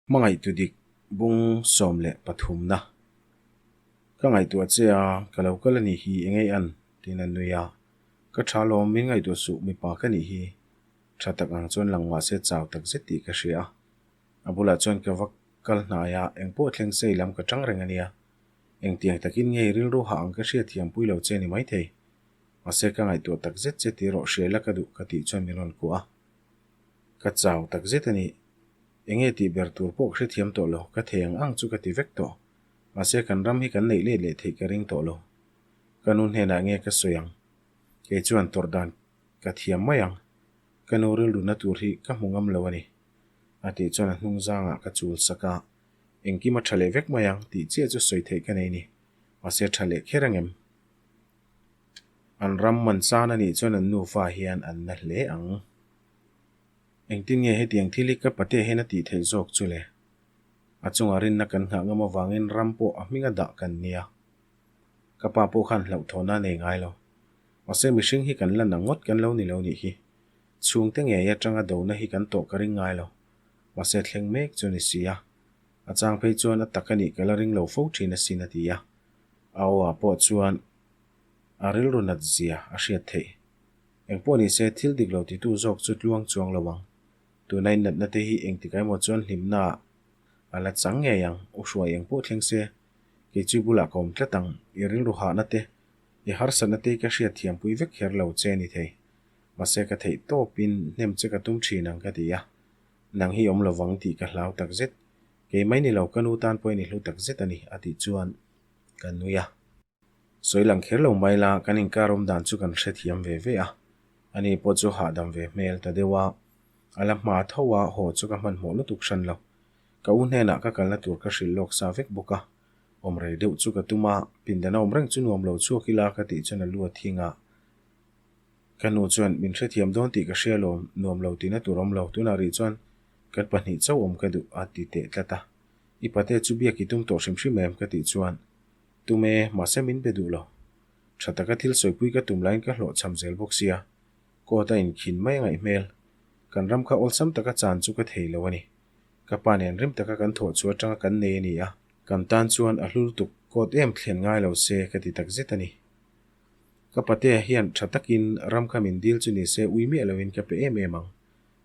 Hmangaihtu dik bung 13 na. Ka ngaihtuah che a, ka lo kal a nih hi eng ei an? tiin a nui a. Ka tha lawm, min ngaihtuah suh, mipa ka nih hi. Tha tak ang chuan lang mah se chau tak zet tih ka hria a. A bulah chuan ka va kal hnai a, eng pawh thleng se i lam ka tang reng a nia. Engtiang takin nge i rilru hah ang ka hriatthiam pui lo che ni maithei. Mahse ka ngaihtuah tak zet che tih erawh hria la ka duh ka tih chuan min rawn kuah a. Ka chau tak zet a ni. Enge tih ber tur pawh ka hrethiam tawh lo, ka thei ang ang chu ka ti vek tawh. Mahse kan ram hi kan neih let leh theih ka ring tawh lo. Ka nu hnenah nge ka sawi ang? Kei chuan tawrh dan ka thiam mai ang. Ka nu rilruna tur hi ka hmu ngam lo a ni. A tih chuan a hnung zangah ka chul sak a, engkim a tha leh vek mai ang tih chiah chu sawi theih ka nei ni. Mahse tha leh kher ang em? An ram man chan a nih chuan an nufa hian an na hle ang. Engtin nge hetiang thil hi ka pate hian a tih theih zawk chu le? A chunga rinna kan nghah ngam avangin ram pawh a hminga dah kan nia. Ka pa pawh khan hlauhthawhna a nei ngai lo. Mahse mihring hi kan la na ngawt kan lo ni lo nih hi. Chhungte ngei atanga dona hi kan tawh ka ring ngai lo. Mahse thleng mek chu ni si a. A chang phei chuan a tak a nih ka la ring lo fo thin asin a ti a. A aw ah pawh chuan a rilru nat zia a hriat theih. Engpawh ni se thil dik lo titu zawk chu tluang chuang lo ang. Tuna in natna te hi engtik emaw chuan hlimna ah a la chang ngei ang, u hruai engpawh thleng se kei chu bulah ka awm tlat ang, i rilru hahna te, i harsatna te hi ka hriat thiampui vek kher lo che ni thei. Mahse ka theih tawpin hnem che ka tum thin ang ka ti a, nang hi awm lovang tih ka hlau takzet. Kei mai ni lo ka nu tan pawhin i hlu takzet a ni a tih chuan ka nui a. Sawi lang kher lo mai la, kan inkar awm dan chu kan hrethiam ve ve a. Ani pawh chu hahdam ve hmel ta deuh a, a la hma tho a, haw chu ka hmanhmawh lutuk hran lo. Ka u hnenah ka kalna tur ka hrilh lawk sa vek bawk a, awm rei deuh chu ka tum a, pindan a awm reng chu nuam lo chhuak ila ka tih chuan a lu a thing a. Ka nu chuan min hrethiam dawn tih ka hria lawm, nuam lo tihna tur awm lo, tunah rih chuan kan pahnih chauh awm ka duh a ti teh tlat a. I pate chu biak i tum tawh hrim hrim em ka tih chuan Tume, mahse min be duh lo. Tha taka thil sawipui ka tum laiin ka hlawhchham zel bawk sia. Court a inkhin mai a ngaih hmel. Kan ram kha awlsam taka chan chu ka thei lo a ni. Ka pa nen rim taka kan thawh chu atanga kan nei a ni a. Kan tan chuan a hlu lutuk court em thlen ngai lo se ka ti tak zet a ni. Ka patea hian tha takin ram kha min dil chu ni se ui miah loin ka pe em em ang.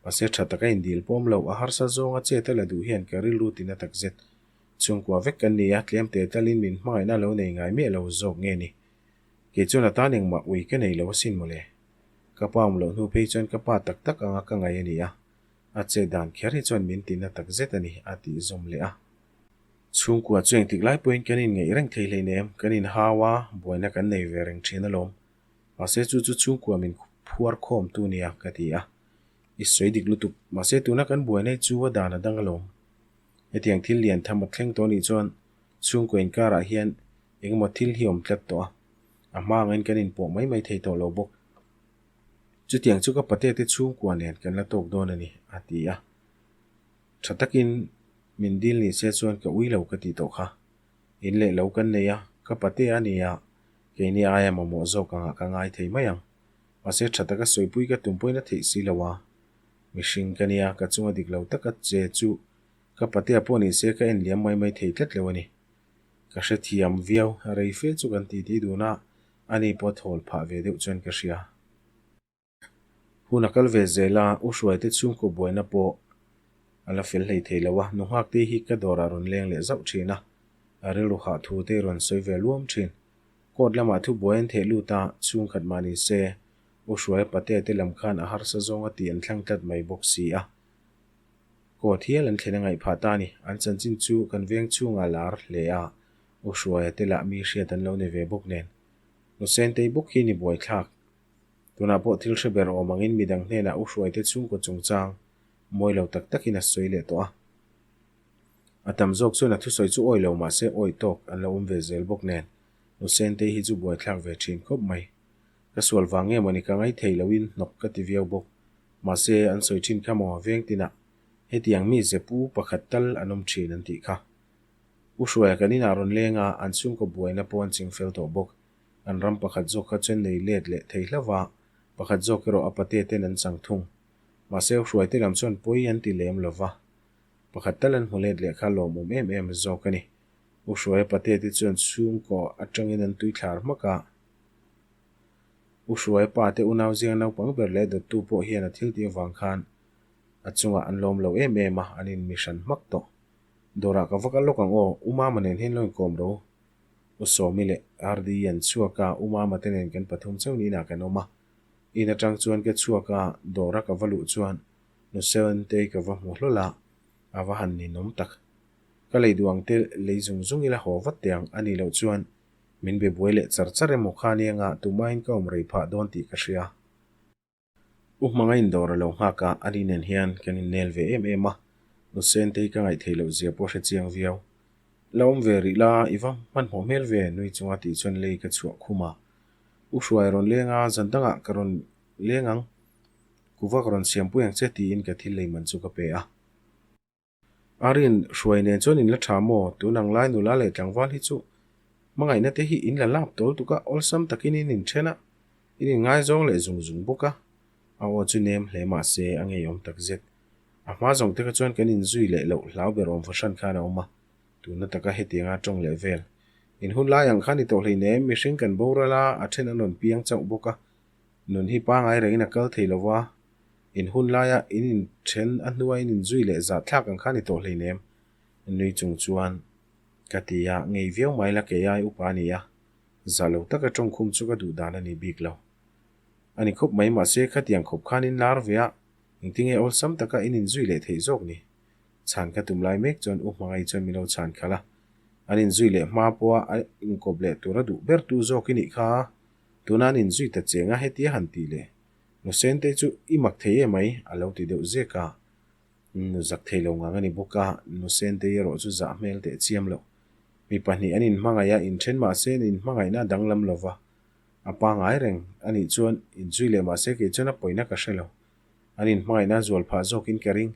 Mahse tha taka indil pawm lo a harsa zawnga chet a la duh hian ka rilru tina tak zet. Chhungkua vek kan ni a, tlem teh talin min hmangaihna lo nei ngai miah lo zawk nge ni? Kei chuan a tan engmah ui ka nei lo asin mawle. Ka pa awm loh hnu phei chuan ka pa tak tak anga ka ngaih a ni a, a chet dan kher hi chuan min tina tak zet a ni, a tih zawm leh a. Chhungkua chu engtik lai pawhin kan inngeih reng thei hleinem, kan inhau a, buaina kan nei ve reng thin alawm. Mahse chu chu chhungkua min phuar khawmtu nia ka ti a. I sawi dik lutuk, mahse tuna kan buaina hi chu a dan a dang alawm. Hetiang thil lian tham a thleng tawh anih chuan chhungkaw inkarah hian engemaw thil hi awm tlat tawh a, a hma angin kan inpawh mai mai thei tawh lo bawk. Chutiang chu ka pate te chhungkua nen kan la tawk dawn a ni, a ti a. Tha takin min dil ni se chuan ka ui lo ka tih tawh kha. In leh lo kan nei a, ka pate a ni a, keini aia mamawh zawk angah ka ngai thei mai ang. Mahse tha taka sawipui ka tum pawhin a theih si lo a. Mihring ka nia, ka chunga dik lo taka che chu ka patea pawh ni se ka en liam mai mai thei tlat lo a ni. Ka hrethiam viau, rei fe chu kan titi dun a, ani pawh thawl phah ve deuh chuan ka hria. Hun a kal ve zel a, u Hruaite chhungkaw buaina pawh a la fel hlei thei lo a, nu Nghakte hi ka dawrah rawn leng leh zauh thin a, a rilru hah thu te rawn sawi ve luam thin. Court lamah thubuai an theh lut a, chhungkhat mah ni se, U Hruaia patea te lam khan a harsa zawng a tih an thlang tlat mai bawk si a. Court hial an thlen a ngaih phah ta a ni. An chanchin chu kan veng chhungah lar hle a, U Hruaia te lah mi hriat an lo ni ve bawk nen. Nu Sentei bawk hi ni buaithlak. Tunah pawh thil hre ber awm angin midang hnenah U Hruaite chhungkaw chungchang mawi lo tak takin a sawi leh tawh a. A tam zawk chuan a thusawi chu awi lo mahse awi tawk an lo awm ve zel bawk nen Nu Sentei hi chu buaithlak ve thin khawp mai. Ka sual vang nge mawni ka ngai thei loin hnawk ka ti viau bawk. Mahse an sawi thin kha maw veng tinah hetiang mi ze pu pakhat tal an awm thin an tih kha. U Hruaia kan inah rawn leng a, an chhungkaw buaina pawh an ching fel tawh bawk. An ram pakhat zawk kha chuan nei let leh thei hlauh a, pakhat zawk erawh a pate ten an chang thung. Mahse U Hruaite lam chuan pawi an ti lem lo va. Pakhat tal an hmu let leh kha lawmawm em em zawk a ni. U Hruaia pate te chuan chhungkaw atangin an tui thlar hmak a. U Hruaia pa te unau zinga naupang ber leh dawttu pawh hian a thil tih avang khan a chungah an lawm lo em em a, an inmi hran hmak tawh. Dawrah ka va kal lawk ang aw, U Mama nen hian lo inkawm ro. U Sawmi leh Rdi an chhuak a, U Mama te nen kan pathum chauh niin ah kan awm a. In atang chuan ka chhuak a, dawra ka va luh chuan Nu Sewntei ka va hmu hlawl a, a va han ninawm tak. Ka lei duh ang te lei zung zung ila haw vat teh ang, a nih loh chuan min be buai leh char char emaw kha nia nga tumahin ka awm rei phah dawn tih ka hria. U hmanga indawr a lo nghak a, ani nen hian kan innel ve em em a, Nu Sentei ka ngaih theih loh zia pawh hre chiang viau. La awm ve rih la, i va hmanhmawh hmel ve, nui chunga tih chuan lei ka chhuah khum a. U Hruai rawn leng a, zan dangah ka rawn leng ang. Kuva ka rawn siampui ang che tiin ka thil lei man chu ka pe a. Arin, Hruai nen chuan in la tha maw? Tun ang lai nula leh tlangval hi chu hmangaihna te hi in la lap tawl tuk a, awlsam takin in inthen a, in inngaizawng leh zung zung bawk a. A aw chu nem hle mah se a ngeiawm tak zet. A hma zawng te kha chuan kan inzui leh loh hlau ber awm fahran khan a awm a, tuna taka hetianga tawng leh vel. In hun lai ang kha ni tawh hleinem, mihring kan boral a, a then an rawn piang chauh bawk a, Nun hi pangai rengin a kal thei lo va, in hun laia in inthen a hnua in inzui leh zah thlak ang kha ni tawh hleinem, nui chung chuan ka ti a, ngei viau mai la kei ai upa a ni a, zah lo taka tawngkhum chu ka duh dan a ni bik lo. A ni khawp mai mahse khatiang khawp khan in lar ve a, engtinge awlsam taka in inzui leh theih zawk ni? Chhan ka tum lai mek chuan u hmangaih chuan min lo chhan khalh a, an inzui leh hma pawha a inkawp leh tura duh ber tu zawk i nih kha. Tuna an inzui ta cheng a hetia han tih leh Nu Sentei chu i mak thei em mai a lo ti deuh zek a. Nu zak thei lo ngang a ni bawk a, Nu Sentei erawh chu zah hmel teh chiam loh. Mi pahnih an inhmangaih a, inthen mah se an inhmangaihna a danglam lo va. A pangai reng a nih chuan inzui leh mah se kei chuan a pawina ka hre lo. An inhmangaihna a zual phah zawkin ka ring.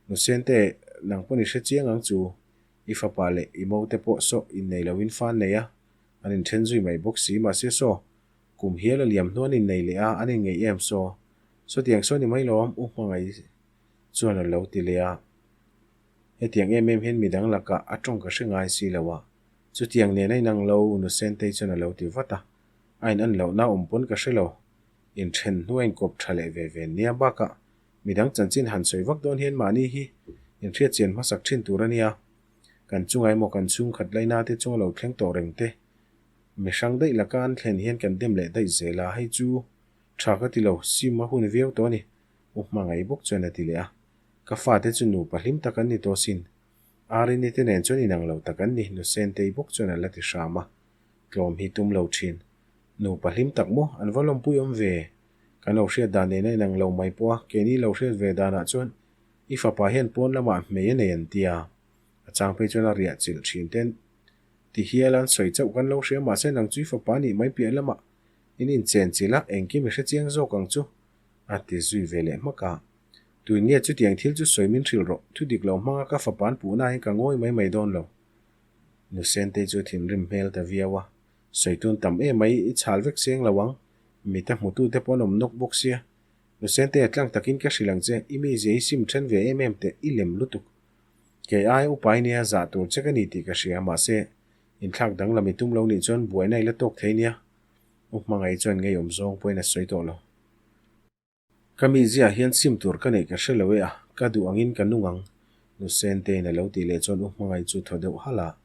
Nu Sente, nang pawn i hre chiang ang chu. I fapa leh i mo te pawh saw innei loin fa an nei a, An inthen zui mai bawk si, mahse saw, kum hial a liam hnu an innei leh a, an inngeih em saw? Sawtiang saw ni mai lo am, u hmangaih chuan a lo ti leh a. Hetiang em em hian midang lakah a tawng ka hre ngai si lo a, chutiang nen a inang lo, nu Sentei chuan a lo ti vat a. A in an lohna awm pawn ka hre lo, inthen hnu a inkawp tha leh ve ve nia bakah midang chanchin han sawi vak dawn hian mahni hi inhriatchian hmasak thin tur a nia. Kan chunga emaw kan chhungkhat laina te chunga lo thleng tawh reng te, mi hrang daih laka an thlen hian kan dem leh daih zel a, hei chu tha ka ti lo, sim a hun viau tawh a ni, u hmangaih bawk chuan a ti leh a. Ka fate chu nupa hlim tak an ni tawh asin, Arini te nen chuan inang lo tak an ni, nu Sentei bawk chuan a la ti hram a, tlawm hi tum lo thin. Nupa hlim tak maw, an va lawmpui awm ve, kan lo hriat dan nen a inang lo mai pawh a, keini lo hriat ve danah chuan I fapa hian pawn lamah hmei a nei an ti a, a chang phei chuan a riah chilh thin ten ti hial an sawi chauh kan lo hria mahse nang chu i fapa nih mai piah lamah in inchen chilh a, engkim i hre chiang zawk ang chu a ti zui ve leh hmak a. Tuin nge chutiang thil chu sawi min hrilh rawh, thu dik lo hmanga ka fapa an puhna hian ka ngawi mai mai dawn lo. Nu Sentei chu a thinrim hmel ta viau a, sawi tun tam em mai i chhal vek seng lo ang, mita hmutute pawh an awm nawk bawk sia. Nusente, tlang takin ka hrilh ang che, i mizia i sim then ve em em teh, i lem lutuk. Kei ai upa i nia, zah tur che ka ni tih ka hria, mahse, inthlak danglam i tum lo nih chuan buaina i la tawk thei nia. U hmangaih chuan ngeiawm zawng pawhin a sawi tawh lo. Ka mizia hian sim tur ka neih ka hre lo e a, ka duh angin ka nung ang, Nusentein a lo tih leh chuan U hmangaih chu thaw deuh halh a.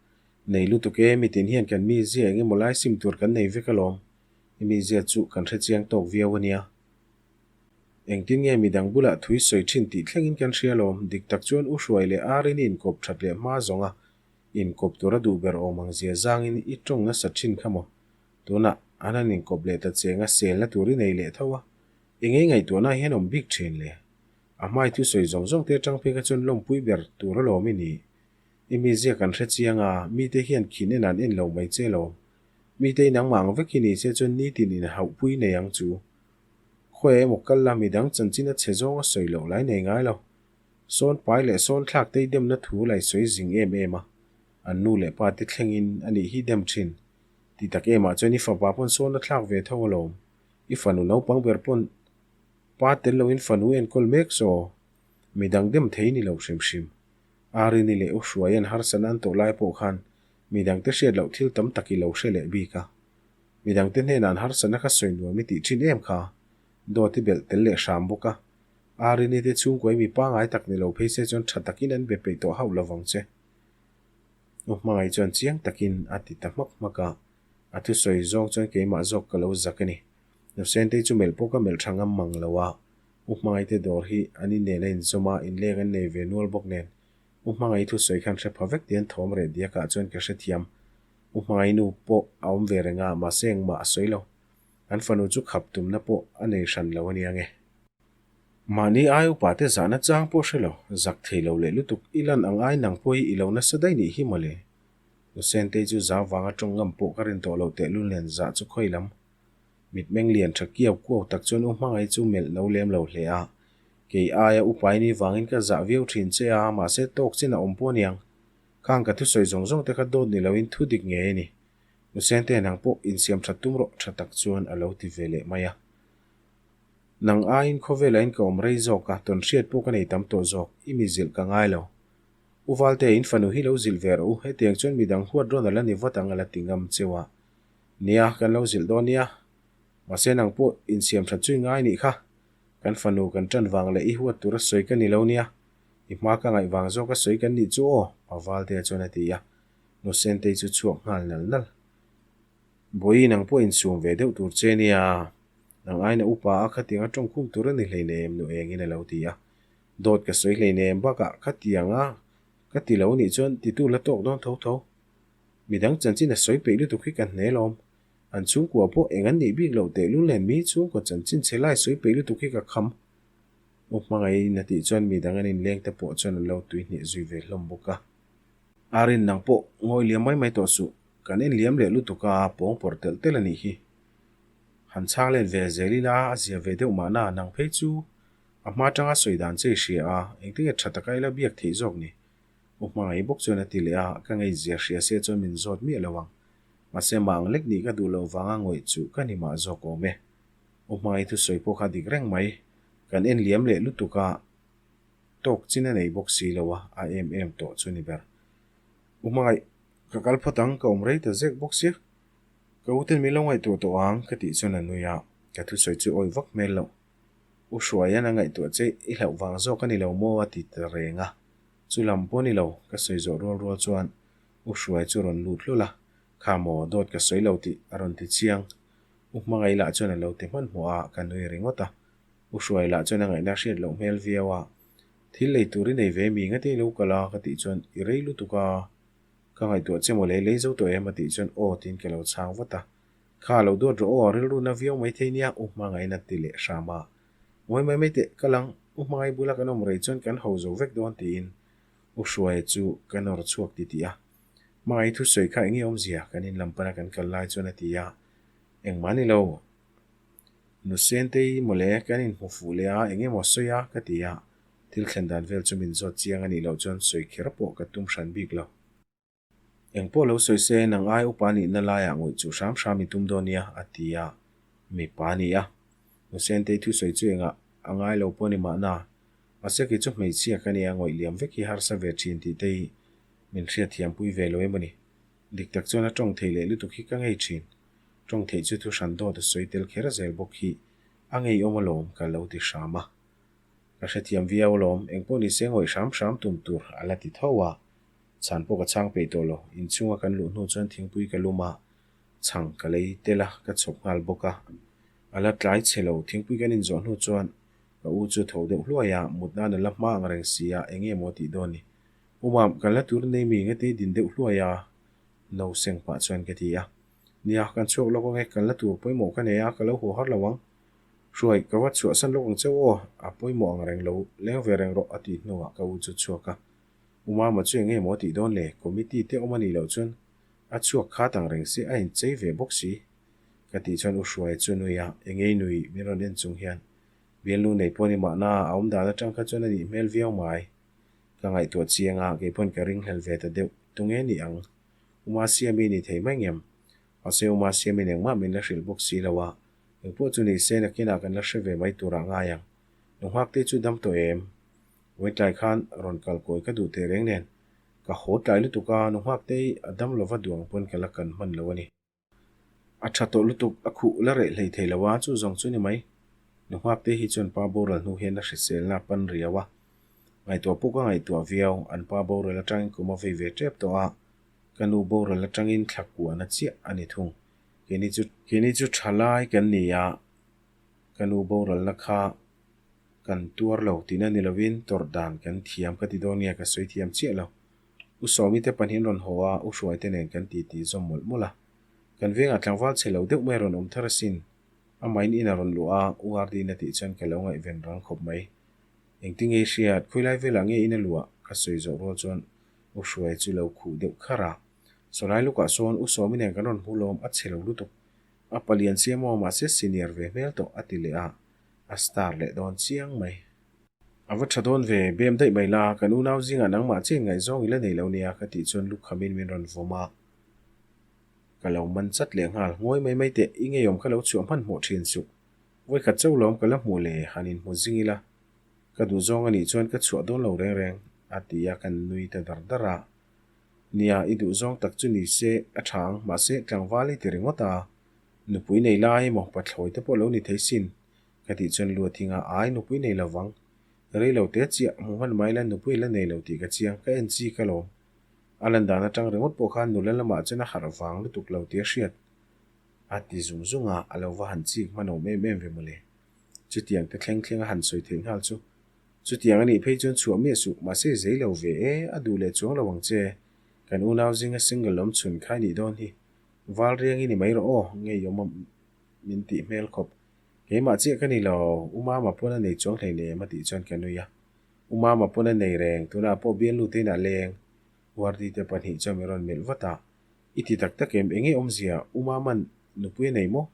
Nei lutuk e, mitin hian kan mizia eng emaw lai sim tur kan nei vek alawm, i mizia chu kan hre chiang tawk viau a nia. Engtin nge midang bulah thui sawi thin tih thlengin kan hria alawm, dik tak chuan U Hruai leh Arini inkawp that leh hma zawnga inkawp tura duh ber awm ang zia zangin i tawng nasa thin kha maw? Tunah an han inkawp leh ta cheng a selna tur i nei leh tho a, engei ngaihtuahna hian awm bik thin le? A hmai thusawi zawng zawng te atang phei kha chuan lawmpui ber tur alawm i ni. I mizia kan hre chiang a, mite hian khin en an en lo mai che alawm. Mite inangmah ang vek hi ni se chuan nitin inhauhpui nei ang chu. Khawi emaw kal la midang chanchin a chhe zawng a sawi loh lai nei ngai lo. Sawn pai leh sawn thlak te i demna thu lai sawi zing em em a, an nu leh pa te thlengin a nih hi dem thin. Ti tak emah chuan i fapa pawn sawn a thlak ve tho alawm. I fanu naupang ber pawn pa tel loin fanu enkawl mek saw. Midang dem thei ni lo hrim hrim. Arini leh U Hruaia'n harsatna an tawh lai pawh khan midangte hriat loh thil tam tak i lo hre leh bik a. Midangte hnenah an harsatna kha sawi nuam i tih thin em kha? Dawt i belh tel leh hram bawk a. Arini te chhungkua i mi pangai tak ni lo phei se chuan tha takin an be peih tawh hauh lovang che. U Hmangaih chuan chiang takin a ti ta hmak hmak a. A thusawi zawng chuan keimah zawk ka lo zak a ni. Nusentei chu melh pawh ka melh tha ngam mang lo a. U Hmangaihte dawr hi an inen a inzawm a, inleng an nei ve nual bawk nen. U Hmangaih thusawi khan hre pha vek tian thawm reh diakah chuan ka hrethiam. U Hmangaih nu pawh a awm ve reng a, mahse engmah a sawi lo. An fanu chu khap tumna pawh a nei hran lo a nia nge. Mahni ai upate zahna chang pawh hre lo, zak thei lo leh lutuk i lan ang ai nang pawh hi i lo nasa daih nih hi mawle. Nusentei chu zau vanga tawng ngam pawh ka rin tawh loh tehlul nen zah chu khawi lam. Mitmeng lian tha kiau kuau tak chuan u hmangaih chu melh no lem lo hle a. Kei aia upai ni vangin ka zah viau thin che a, mahse tawk chin a awm pawh aniang. Khang ka thusawi zawng zawng te kha dawt ni loin thu dik ngei a ni. Nusente nang pawh insiam that tum rawh tha tak chuan a lo ti ve leh mai a. Nang aiin khawvelah in ka awm rei zawk a, tawn hriat pawh ka nei tam tawh zawk, i mi zilh ka ngai lo. U Valte, in fanu hi lo zilh ve rawh u, hetiang chuan midang huat rawn a la ni vat ang a la ti ngam cheu a. Nia, kan lo zilh dawn nia. Mahse nang pawh insiam that chu i ngai nih kha. Kan fanu kan tan vang leh i huat tura sawi ka ni lo nia. I hma ka ngaih vang zawka sawi kan nih chu aw, Pa Valtea chuan a ti a. Nusentei chu chhuak nghal nal nal. Bawihi nang pawh insum ve deuh tur che nia. Nang aina upa a khatiang a tawngkhum tur a ni hleinem nu engin a lo ti a. Dawt ka sawi hleinem bakah khatiang a ka ti lo nih chuan titu la tawk dawn tho tho. Midang chanchin a sawi peih lutuk hi ka hne lawm. An chhungkua pawh eng an nih bik loh tehlul nen mi chhungkaw chanchin chhe lai sawi peih lutuk hi ka kham. U hmangaihin a tih chuan midang an inleng te pawh chuan an lo tuihnih zui ve hlawm bawk a. Arin nang pawh ngawi liam mai mai tawh suh, kan en liam leh lutuk a, pawng pawrh telh telh a nih hi. Han chhang let ve zel ila a zia ve deuh mahna nang phei chu a hma atanga sawi dan che i hria a, engtinge tha taka ila biak theih zawk ni? U hmangaih bawk chuan a ti leh a, ka ngaihzia hria se chuan min zawt miah lo ang. Mahse mah ang lek nih ka duh loh vanga ngawih chu ka ni mah zawk awm e. U hmangaih thusawi pawh kha dik reng mai, kan en liam leh lutuk a, tawk chin a nei bawk si lo a, a em em tawh chu ni ber. U hmangaih, ka kal phawt ang, ka awm rei ta zek bawk sia. Ka u ten min lo ngaihtuah tawh ang, ka tih chuan a nui a, ka thusawi chu awi vak hmel loh. U Hruaia'n a ngaihtuah che i hlauh vang zawk a ni lo maw a ti ta reng a. Chu lam pawh ni lo, ka sawi zawh rual rual chuan U Hruai chu rawn lut hlul a, Kha maw, dawt ka sawi lo tih a rawn ti chiang. U Hmangaih lah chuan a lo ti hmanhmawh a, ka nui ringawt a. U Hruai lah chuan a ngaihna hriat loh hmel viau a, Thil lei tur i nei ve mi ngati i lo kal a? ka tih chuan, I rei lutuk a, ka ngaihtuah che maw lei lei zo tawh em? a tih chuan, Aw tiin ka lo chhang vat a. Kha lo duat rawh aw, rilru na viau mai thei nia, U Hmangaihin a ti leh hram a. Ngawi mai mai teh, ka lang, U Hmangai bula kan awm rei chuan kan ho zo vek dawn tiin U Hruaia chu ka nawr chhuak ti tih a. Hmangai thusawi kha enge awmzia kan in lam pana kan kal lai chuan a ti a, Engmah ni lo, Nusentei mawle kan inhmu fuh leh a, enge maw sawi a? ka ti a, thil thlen dan vel chu min zawt chiang a nih loh chuan sawi kher pawh ka tum hran bik lo. Eng pawh lo sawi se, nang ai upa nihna laiah ngawih chu hram hram i tum dawn nia, a ti a, mipa a ni a. Nusentei thusawi chu engah a ngai lo pawh ni mahna, mahse kei chu hmeichhia ka nia, ngawih liam vek hi harsa ve thin tih te hi min hriatthiampui ve lo em a ni. Dik tak chuan a tawng theih leh lutuk hi ka ngei thin. Tawng theih chu thu hran dawt a sawi tel kher zel bawk hi a ngeiawm alawm ka lo ti hram a. Ka hrethiam viau alawm, engpawh ni se ngawih hram hram tum tur a la ti tho a. Chhan pawh ka chhang peih tawh lo, inchhunga kan luh hnu chuan thingpui ka lum a, chhang ka lei tel a, ka chhawp nghal bawk a. A la tlai chhe lo, thingpui kan inzawh hnu chuan ka u chu tho deuh hluai a, mut nan a la hma ang reng si a, eng nge maw tih dawn ni. U mam, kan la tur nei mi ngati din deuh hluai a, no seng pah chuan ka ti a. Nia, kan chhuak lawk ang e, kan la tur pawimawh ka nei a, ka lo haw har lo ang. Hruai, ka va chhuahsan lawk ang cheu aw, a pawimawh ang reng lo, leng ve reng rawh a tih hnuah ka u chu chhuak a. U Mama chu eng nge maw tih dawn le, committee te awm a nih loh chuan a chhuak khat ang reng si, a inchei ve bawk si. Ka tih chuan U Hruaia chu nui a, eng nge i nui min rawn en chung hian bialnu nei pawh ni mahna a awm dan atang kha chuan a nih hmel viau mai. Ka ngaihtuah chiang a, kei pawn ka ringhlel ve ta deuh, tunge ni ang? U Masiami ni thei mai ngem? Mahse U Masiami'n engmah min la hrilh bawk si lo a, engpawh chu ni se nakinah kan la hre ve mai turah ngai ang. Nunghakte chu dam tawh em? Vawitlai khan rawn kal kawi ka duh teh reng nen, ka haw tlai lutuk a, nu Nghaktei a dam lova duang pawn ka la kan hman lo a ni. A tha tawh lutuk, a khuh la reh hlei thei lo a, chu zawng chu ni mai. Nu Nghaktei hi chuan pa boral hnu hian a hriselna a pan riau a, ngaihtuah pawh ka ngaihtuah viau, an pa boral atangin kum a vei ve tep tawh a, ka nu boral atangin thla kuahna chiah a ni thung. Keini chu keini chu tha lai kan ni a, ka nu boralna kha kan tuar lo tihna ni lovin tawrh dan kan thiam ka ti dawn nge ka sawi thiam chiah lo. U Sawmi te pahnih an rawn haw a, U Hruai te nen kan titi zawm mawlh mawlh a. Kan vengah tlangval chhe lo deuh mai rawn awm thar asin. Amahin in a rawn luh a, U Ardina tih chuan ka lo ngaihven rang khawp mai. Engtinge i hriat, khawilai velah nge in a luah? Ka sawi zawh rual chuan U Hruai chu lo khuh deuh kharh a. Sawlai lukah sawn U Sawmi nen kan rawn hmu lawm, a chhe lo lutuk. A palian chiang maw mahse senior ve hmel tawh a ti leh a, a star leh dawn chiang mai. A va tha dawn ve, bem daih mai la, kan unau zingah nangmah chian ngaihzawng i la nei lo nia ka tih chuan lukhamin min rawn vawm a. Ka lo man chat leh nghal, ngawi mai mai teh, i ngeiawm kha lo chhuah hmanhmawh thin suh. Vawikhat chauh lawm ka la hmuh le, han inhmu zing ila. Ka duhzawng a nih chuan ka chhuah dawn lo reng reng, a ti a, kan nui ta dar dar a. Nia, i duhzawng tak chu ni se a tha ang, mahse tlangval i ti ringawt a, nupui nei lai emaw pathlawi te pawh lo ni thei sin, ka tih chuan lu a thing a, ai nupui nei lo vang, rei lo te chiah, hmu hman mai la nupui la nei lo tih ka chiang, ka en chi ka lawm. A lan dan atang ringawt pawh khan nula lamah chuan a harh vang lutuk lo tih a hriat. A ti zung zung a, a lo va han chik hman awm em em ve mawle. Chutiang te thleng thleng a han sawi theih nghal chu. Chutiang a nih phei chuan chhuah miah suh, mahse zei lo ve e, a duh leh chuang lo ang che. Kan unau zinga single awm chhun khai nih dawn hi. Val riang i ni mai rawh aw, ngeiawm a min tih hmel khawp. Keimah chiah ka ni lo, U Mama pawn a nei chuang hleinem a tih chuan ka nui a. U Mama pawn a nei reng, tunah pawh bialnu te inah leng. Wardi te pahnih chuan min rawn melh vat a. I ti tak tak em, enge awmzia, U Mama'n nupui a nei maw?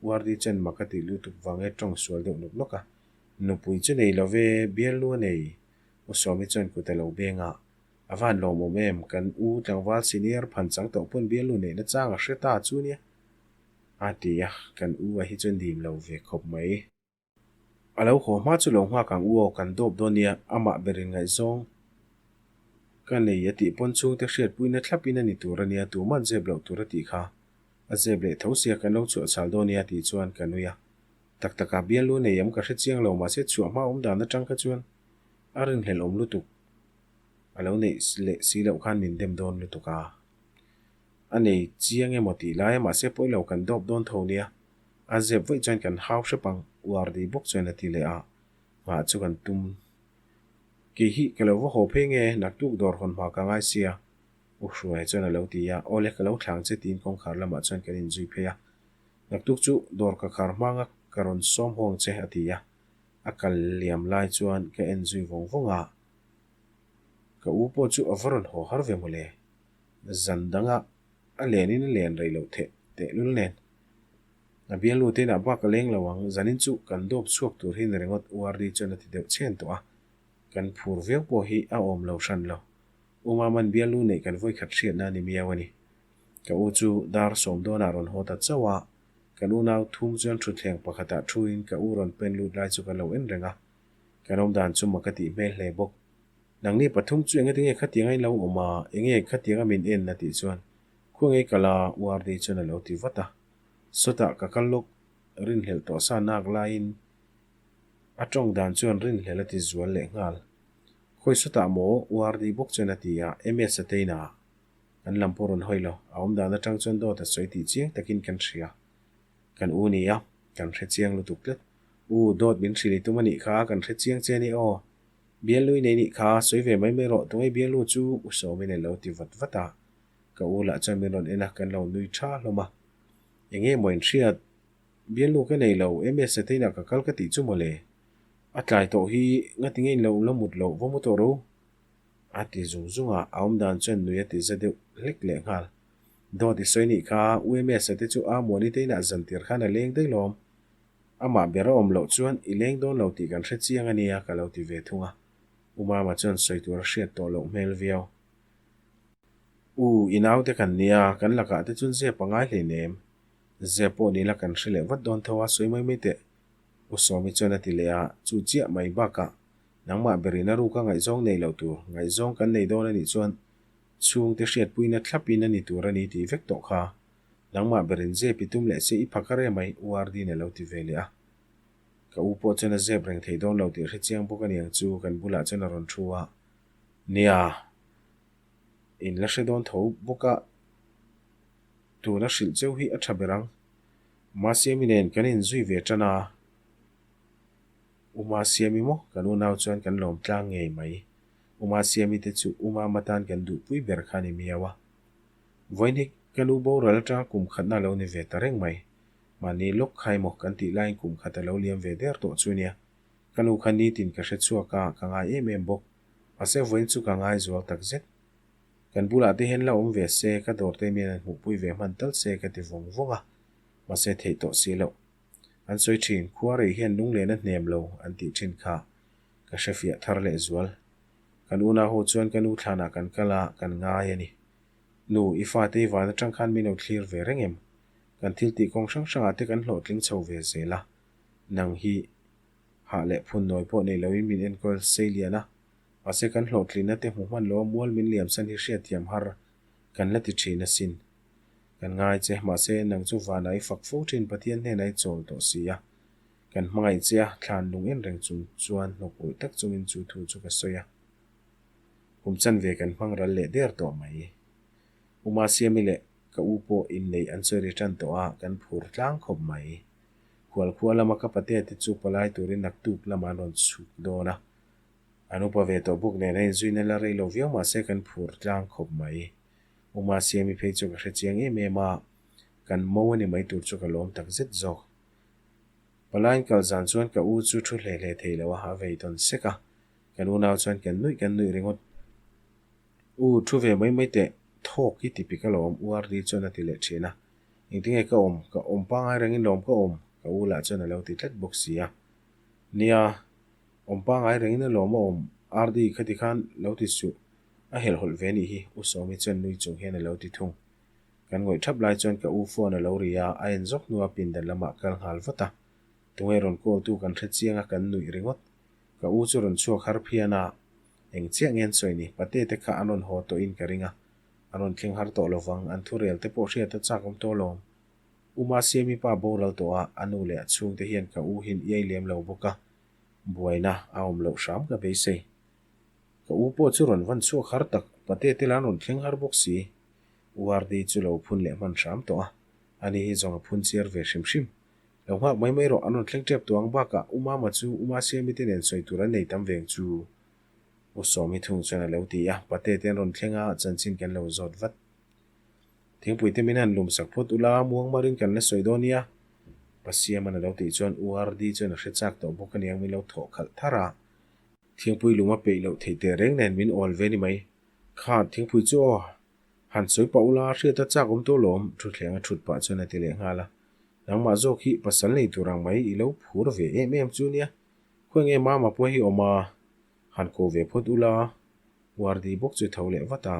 Wardi chuan mak a tih lutuk vang e tawng sual deuh nawk nawk a. Nupui chu nei lo ve, bialnu a nei. U Sawmi chuan kut a lo beng a, A van lawmawm em, kan u tlangval senior phan chang tawh pawn bialnu neihna chang a hre ta chu nia. A ti a, kan u a hi chuan dim lo ve khawp mai. A lo haw hma chu lo nghak ang u aw, kan dawp dawn nia, amah berin ngaihzawng ka nei a tih pawn chhungte hriatpuina thlapin a ni tur a nia, tuman zep loh tur a tih kha. A zep leh tho sia kan lo chhuah chhal dawn nia tih chuan ka nui a. Tak takah bialnu nei em ka hre chiang lo mahse chhuah hma awm dan atang kha chuan a rinhlelh awm lutuk a lo neih leh si loh khan min dem dawn lutuk a. A nei chiang emaw tih lai a mahse pawi lo kan dawp dawn tho nia. A zep vaih chuan kan hau hrep ang URD bawk chuan a ti leh a, nghah chu kan tum. Kei hi ka lo va haw phei nge naktuk dawr hawn hma ka ngai sia U Hruaia chuan a lo ti a, Awle ka lo thlang che tiin kawngkhar lamah chuan kan inzui phei a. Naktuk chu dawr ka khar hmanga ka rawn sawm huang che a ti a, a kal liam lai chuan ka en zui vawng vawng a, ka u pawh chu a va rawn haw har ve mawle. Zan danga a lenin a len rei loh theh tehlul nen. A bialnu te inah bak a leng lo ang, zanin chu kan dawp chhuak tur hi ni ringawt URD chuan a ti deuh chhen tawh a, kan phur viau pawh hi a awm lo hran lo. U Maman bialnu neih kan vawikhat hriatna a ni miau a ni. Ka u chu dar sawm dawnah rawn haw ta chauh a, kan unau thum chuan thutthleng pakhatah thuin ka u rawn pen lut lai chu kan lo en reng a, kan awmdan chu mak a tih hmel hle bawk. Nangni pathum chu engati nge khatianga in lo awm a, enge khatianga min en a tih chuan khaw ngei kal a URD chuan a lo ti vat a. Sawtah ka kal lawk rinhlelh tawh sa nak laiin a tawng dan chuan rinhlelh a ti zual leh nghal. Khawi sawtah maw URD bawk chuan a ti a, MS a tein a. Kan lam pawh rawn hawi lo, a awm dan atang chuan dawt a sawi tih chiang takin kan hria. Kan u ni a, kan hre chiang lutuk tlat. U, dawt min hrilh i tum a nih kha, kan hre chiang che a ni aw. Bialnu i nei nih kha, sawi ve mai mai rawh, tunge bialnu chu u Sawmin a lo ti vat vat a. Ka u lah chuan min rawn en a, kan lo nui tha hlawm a. Enge maw in hriat? Bialnu ka nei lo, MS a te inah ka kal ka tih chu mawle. A tlai tawh hi, ngatinge in lo la mut loh, va mu tawh ro. A ti zung zung a, a awm dan chuan nui a ti za deuh hlek leh nghal. Dawt i sawi nih kha, UMS a te chu a Muani te inah zan tir khan a leng daih lawm. Amah ber a awm loh chuan i leng dawn lo tih kan hre chiang a nia ka lo ti ve thung a. U Mama chuan sawi tur a hriat tawh loh hmel viau. U, i naute kan nia, kan lakah te chuan zep a ngai hleinem. Zep pawh ni la kan hre leh vat dawn tho a, sawi mai mai teh. U Sawmi chuan a ti leh a, chu chiah mai bakah. Nangmah berin a ruka ngaihzawng nei loh tur, ngaihzawng kan nei dawn a nih chuan chhungte hriatpuina thlapin a ni tur a ni tih vek tawh kha. Nangmah berin zep i tum leh se i phak a re mai, U Ardin a lo ti ve leh a. Ka u pawh chuan a zep reng thei dawn lo tih hre chiang bawk a niang chu kan bulah chuan a rawn thu a. Nia, in la hre dawn tho bawk a, tuna hrilh cheu hi a tha ber ang. Masiami nen kan inzui ve tan a. U Masiami maw? Kan unau chuan kan lawm tlang ngei mai. U Masiami te chu U Mama tan kan duhpui ber kha a ni miau a. Vawiin hi ka nu boral atanga kum khatna a lo ni ve ta reng mai. Mahni lawk kha emaw kan tih laiin kum khat a lo liam ve der tawh chu nia. Ka nu kha nitin ka hre chhuak a, ka ngai em em bawk. Mahse vawiin chu ka ngai zual tak zet. Kan bulah te hian la awm ve se, ka dawr te mian an hmuhpui ve hman tal se ka ti vawng vawng a. Mahse theih tawh si loh. An sawi thin, khua rei hian lunglen a hnem lo an tih thin kha ka hrefiah thar leh zual. Kan unau ho chuan ka nu thlanah kan kal a, kan ngai a ni. Nu, i fate i van atang khan min lo thlir ve reng em? Kan thil tih kawng hrang hrangah te kan hlawhtling chho ve zel a. Nang hi hah leh phun nawi pawh nei loin min enkawl sei lian a. Mahse kan hlawhtlinna te hmu hman lo a mual min liamsan hi hriatthiam har kan la ti thin asin. Kan ngai che, mahse nang chu vanah i fak fo thin Pathian hnenah i chawl tawh si a. Kan hmangaih che a, thlan lung en reng chung chuan hnawk ulh tak chungin chu thu chu ka sawi a. Kum chanve kan hmang ral leh der tawh mai. U Masiami leh ka u pawh inneih an sawi ri tan tawh a, kan phur tlang khawp mai. Khualkhua lama ka patea te chu palai turin naktuk lamah an rawn chhuk dawn a. An upa ve tawh bawk nen a inzuina la rei lo viau mahse kan phur tlang khawp mai. U Masiami phei chu ka hre chiang em em a, kan mo a ni mai tur chu ka lawm tak zet zawk. Palaiin kal zan chuan ka u chu thu hle hle thei lo a, a vei tawn sek a. Kan unau chuan kan nuih kan nuih ringawt. U, thu ve mai mai teh, thawk i ti pik alawm, U Ardi chuan a ti leh thin a. Engtinge ka awm? Ka awm pangngai rengin lawm ka awm, ka u lah chuan a lo ti tlat bawk si a. Nia, awm pangngai rengin alawm a awm, Ardi khati khan lo ti suh, a helhhawlh ve nih hi, U Sawmi chuan nui chung hian a lo ti thung. Kan ngawih thap lai chuan ka u phone a lo ri a, a en zawk hnuah pindan lamah kal nghal vat a. Tunge rawn call tu kan hre chiang a kan nuih ringawt. Ka u chu rawn chhuak har phian a, eng chiah nge an sawi ni, pate te kha an rawn haw tawhin ka ring a, an rawn thleng har tawh lovang, an thurel te pawh hriat a chak awm tawh lawm. U Masiami pa boral tawh a, a nu leh a chhungte hian ka u hin iai lem lo bawk a, buaina a awm loh hram ka beisei. Ka u pawh chu rawn van chhuak har tak, pate te lah an rawn thleng har bawk si. U Ardi chu lo phun leh hman hram tawh a, ani hi zawng a phun chiar ve hrim hrim. Lo nghak mai mai rawh, an rawn thleng tep tawh ang bakah U Mama chu U Masiami te nen sawi tur an nei tam veng chu U Sawmi thung chuan a lo ti a, pate te an rawn thleng a, chanchin kan lo zawt vat. Thingpui te min han lum sak phawt ula, muangmarin kan la sawi dawn nia. Pa Siama'n a lo tih chuan U Ardi chuan a hre chak tawh bawk aniang min lo thawh khalh thar a. Thingpui lum a peih loh theih teh reng nen min awl ve ni mai. Kha thingpui chu aw, han sawi pah ula, hriat a chak awm tawh lawm, thutthleng a thut pah chuan a ti leh nghal a. Nangmah zawk hi pasal nei tur ang mai i lo phur ve em em chu nia. Khawi nge mama pawh hi awm a, han ko ve phawt ula. Wardi bawk chu tho leh vat a,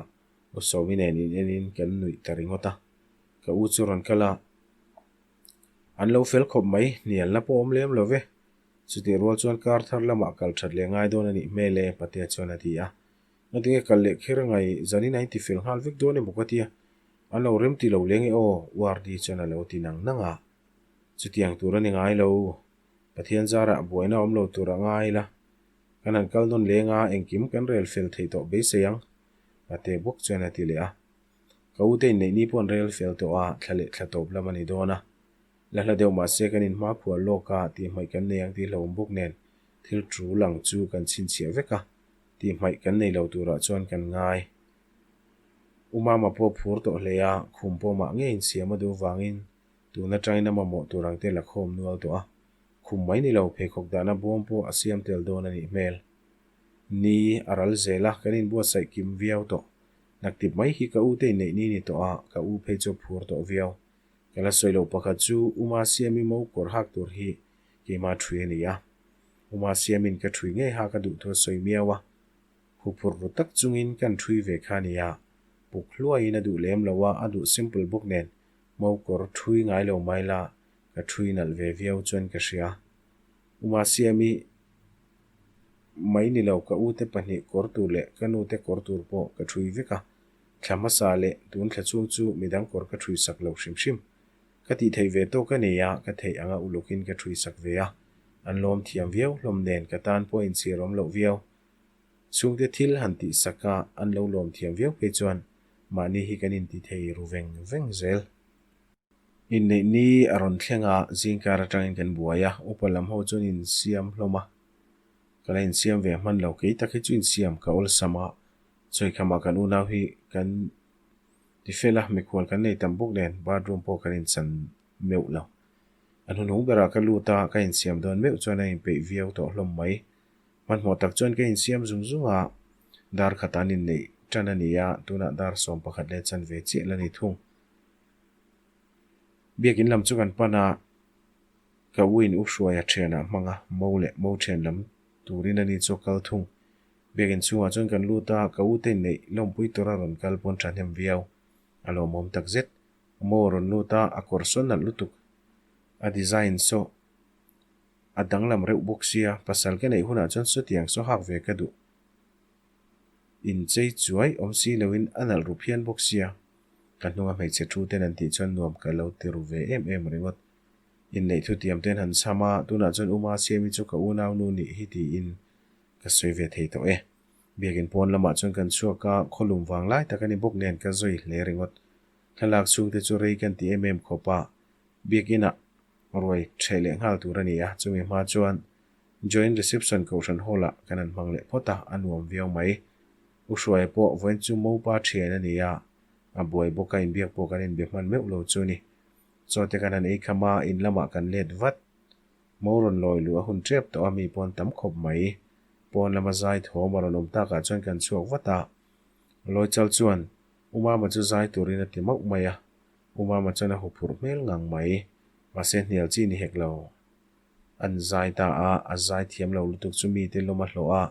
U Sawmi nen in enin kan nuih ta ringawt a. Ka u chu rawn kal a, an lo fel khawp mai, hnialna pawh awm lem lo ve. Chutih rual chuan kar thar lamah kal that leh ngai dawn a nih hmel e, Patea chuan a ti a. Ngatinge kal leh kher ngai zanin a intifel nghal vek dawn emaw ka tia. An lo rem ti lo leng e aw, Wardi chuan a lo ti nang nang a. Chutiang tur a ni ngai lo. Pathian zarah buaina awm lo tur a ngai la. Kan han kal nawn leng a, engkim kan rel fel theih tawh beisei ang, Patea bawk chuan a ti leh a. Ka u te inneih ni pawh an rel fel tawh a, thla leh thla tawp lam a ni dawn a. La hla deuh mahse kan inhma phuah lawk a, tihhmaih kan nei ang tih hlauhawm bawk nen thil tul ang chu kan chhinchhiah vek a, tihhmaih kan nei lo turah chuan kan ngai. U Mama pawh phur tawh hle a, khum pawh mah ngei insiam a duh vangin tun atangin a mamawh tur ang te la khawm nual tawh a, khum mai ni lo pheikhawk dahna bawm pawh a siam tel dawn a nih hmel. Ni a ral zel a, kan inbuatsaih kim viau tawh. Naktip mai hi ka u te inneih ni ni tawh a, ka u phei chu a phur tawh viau. Ka la sawi loh pakhat chu U Masiami mo kawr hak tur hi keimah ṭhui a ni a. U Masiamin ka ṭhui ngei hak a duh thu a sawi miau a. Huphurh ru tak chungin kan ṭhui ve kha a ni a. Puk hluaiin a duh lem lo a, a duh simple bawk nen mo kawr ṭhui ngai lo mai la ka ṭhui nalh ve viau chuan ka hria. U Masiami. mai ni lo ka ute pahnih kawr tur leh ka nute kawr tur pawh ka ṭhui vek a, thla hmasa leh tun thla chhung chu midang kawr ka ṭhui sak lo hrim hrim. Ka tih theih ve tawk a nei a, ka theih anga ulukin ka ṭhui sak ve a, an lawm thiam viau hlawm nen ka tan pawh inchhir awm loh viau. Chhungte thil han tih sak a, an lo lawm thiam viau phei chuan mahni hi kan inti thei ru veng veng zel. Inneih ni a rawn thleng a, zingkar atangin kan buai a, upa lam ho chuan insiam hlawm a, ka la insiam ve hman lo, kei tak hi chu insiam ka awlsam a, chawikhamah kan unau hi kan ti fel a, mikhual kan nei tam bawk nen bathroom pawh kan inchan meuh lo. A hnuhnung berah ka lut a, ka insiam dawn meuh chuan a inpeih viau tawh hlawm mai. Hmanhmawh tak chuan ka insiam zung zung a, dar khat an inneih tan a ni a, tunah dar 11 leh chanve chiah la ni thung. Biakin lam chu kan pan a, ka u in u hruai a thianah hmang a, mo leh mo thian lam turin a ni chu a kal thung. Biakin chhungah chuan kan lut a, ka u te inneih lawmpui tura rawn kal pawn thahnem viau. A lawmawm tak zet. Mo a rawn lut a, a kawr saw nalh lutuk. A design saw a danglam reuh bawk sia, pasal ka neih hunah chuan sawtiang saw hak ve ka duh. Inchei chuai awm si loin a nalh ru phian bawk sia. Ka hnunga hmeichhe thu ten an tih chuan nuam ka lo ti ru ve em em ringawt. Inneih thutiam ten han chham a, tunah chuan Uma Siami chu ka unau nu nih hi tiin ka sawi ve thei tawh e. Biakin pawn lamah chuan kan chhuak a, khawlum vang lai tak a ni bawk nen ka zawi hle ringawt. Thlalak chhungte chu rei kan ti em em khawp a, biakinah ruai ṭheh leh nghal tur a ni a, chumi hma chuan Joint Reception Kohhran Hall-ah kan han hmang leh phawt a, a nuam viau mai. U Hruaia pawh vawiin chu Mopa ṭhian a ni a, a buai bawk a, inbiak pawh kan inbe hman meuh lo chu a ni. Chaw te kan han ei kham a, in lamah kan let vat. Mo rawn lawi luh a hun ṭep tawh a, mi pawn tam khawp mai. Pawn lama zai thawm a rawn awm takah chuan kan chhuak vat a. Lawi chal chuan U Mama chu zai turin a ti mauh mai a, U Mama chuan a huphurh hmel ngang mai. Mahse hnial chi ni hek lo. An zai ta a, a zai thiam lo lutuk chu mite lawm a hlawh a,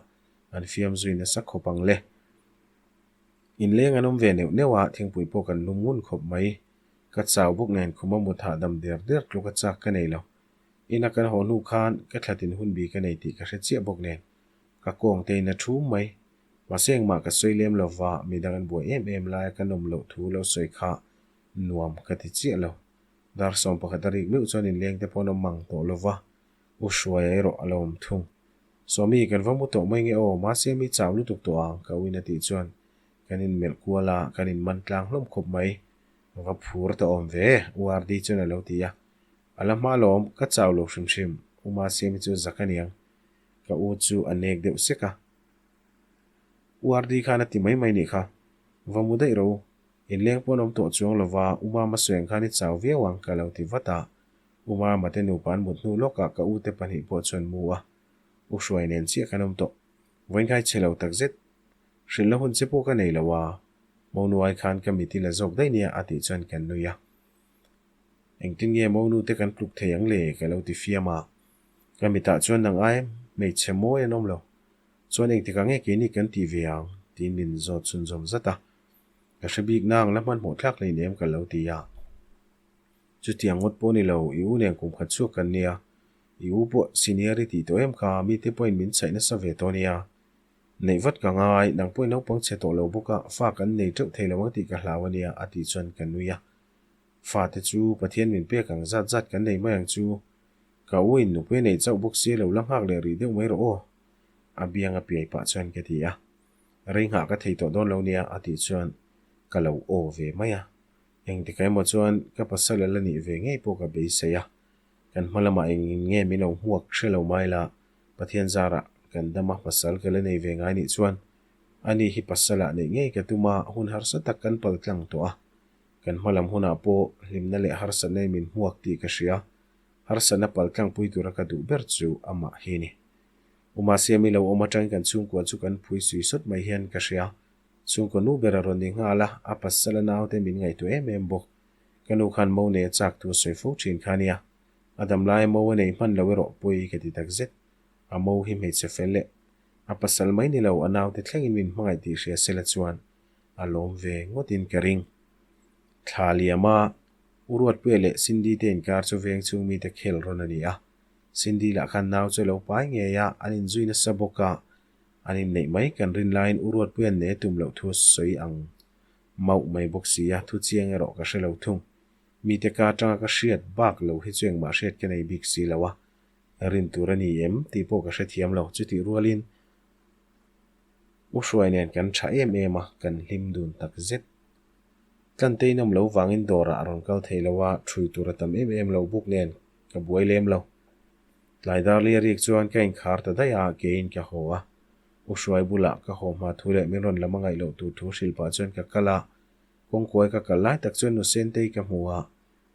an fiam zui nasa khawp ang le. Inleng an awm ve neuh neuh a, thingpui pawh kan lum ngun khawp mai. Ka chau bawk nen khuma mut hahdam der der tluk a chak ka nei lo. Ina kan haw hnu khan ka thlatin hun bi ka nei tih ka hre chiah bawk nen ka kawng te in a thum mai. Mahse engmah ka sawi lem lo va, midang an buai em em laia ka nawm loh thu lo sawi kha nuam ka ti chiah lo. Dar 11 a rik meuh chuan inleng te pawh an awm mang tawh lo va, U Hruaia erawh a lo awm thung. Sawmi, kan va mu tawh mai nge aw, mahse mi chau lutuk tawh ang, ka uin a tih chuan kan inmelh kual a, kan inman tlang hlawm khawp mai. Va phur ta awm ve, U RD chuan a lo ti a. A la hma lawm, ka chau lo hrim hrim, U Masiami chu zak a niang. Ka u chu a nek deuh sek a. U RD khan a ti mai mai nih kha. Va mu daih ro, inleng pawh an awm tawh chuang lo va, U Mama sawi ang khan i chau viau ang, ka lo ti vat a. U Mama te nupa an mut hnu lawkah ka u te pahnih pawh chuan mu a, U Hruai nen chiah kan awm tawh. Vawiinkhai chhe lo tak zet. Hrilh na hun che pawh ka nei lo a, Monu ai khan ka mit i la zawk daih nia a tih chuan kan nui a. Engtin nge Monu te kan tluk thei ang le ka lo ti fiam a. Ka mitah chuan nang ai hmeichhe mawi an awm lo. Chuan engtikah nge keini kan tih ve ang tiin min zawt chhunzawm zat a. Ka hre bik nang la hmanhmawh thlak hlei nem ka lo ti a. Chutiang ngawt pawh ni lo, i u nen kum khat chhuak kan nia. I u pawh senior i tih tawh em kha, mite pawhin min chhaih nasa ve tawh nia. Neih vat ka ngai, nang pawhin naupang chhe tawh lo bawk a, fa kan nei teuh thei lo ang tih ka hlau a nia, a tih chuan ka nui a. Fate chu Pathian min pek ang zat zat kan nei mai ang chu. Ka u in nupui a neih chauh bawk sia lo la nghak leh rih deuh mai rawh aw, a biang a piai pah chuan ka ti a. Rei nghah ka thei tawh dawn lo nia, a tih chuan ka lo aw ve mai a. Engtikah emaw chuan ka pasal a la nih ve ngei pawh ka beisei a, kan hma lamah engin nge min lo hmuak hre lo mai la, Pathian zarah kan dama pasal ka la nei ve ngai nih chuan ani hi pasalah neih ngei ka tum a, hun harsa tak kan pal tlang tawh a, kan hma lam hunah pawh hlimna leh harsatna in min hmuak tih ka hria, harsatna pal tlangpui tura ka duh ber chu amah hi a ni. Umasiami lo awm atangin kan chhungkua chu kan phui sui sawt mai hian ka hria. Chhungkaw nu ber a rawn ni nghal a, a pasal a naute min ngaihtuah em em bawk. Ka nu khan mo nei a chak thu a sawi fo thin kha nia. A dam laia mo a nei hman lo erawh pawi ka ti tak zet. A mo hi hmeichhe fel leh a pasal mai ni lo a naute thlengin min hmangaih tih hria sela chuan a lawm ve ngawtin ka ring. Thla liama U Ruatpuia leh Cindy te inkar chu veng chhung mite khel rawn a ni a. Cindy lah khan nau chu a lo pai ngei a, an inzui nasa bawk a. An inneih mai kan rin laiin U Ruatpuia'n nei a tum loh thu a sawi ang mauh mai bawk si a, thu chiang erawh ka hre lo thung. Mite ka atanga ka hriat bak lo hi chu engmah hriat ka nei bik si lo a, rin tur a ni em tih pawh ka hrethiam lo. Chutih rualin U Hruai nen kan tha em em a, kan hlim dun tak zet. Tlantei nawm lo vangin dawrah a rawn kal thei lo a, ṭhui tur a tam em em lo buk nen ka buai lem lo. Tlai darli a rik chuan ka inkhar ta daih a, keiin ka haw a. U Hruai bulah ka haw hma thu leh min rawn lam a ngaih loh tur thu hrilh pah chuan ka kal a, kawngkuai ka kal lai tak chuan nu Sentei ka hmu a,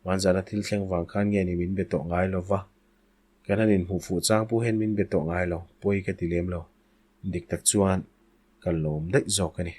hmanzahna thil thleng vang khan nge ni min be tawh ngai lo va. Kan han inhmuh fuh chang pawh hian min be tawh ngai lo, pawi ka ti lem lo. Dik tak chuan ka lawm daih zawk a ni.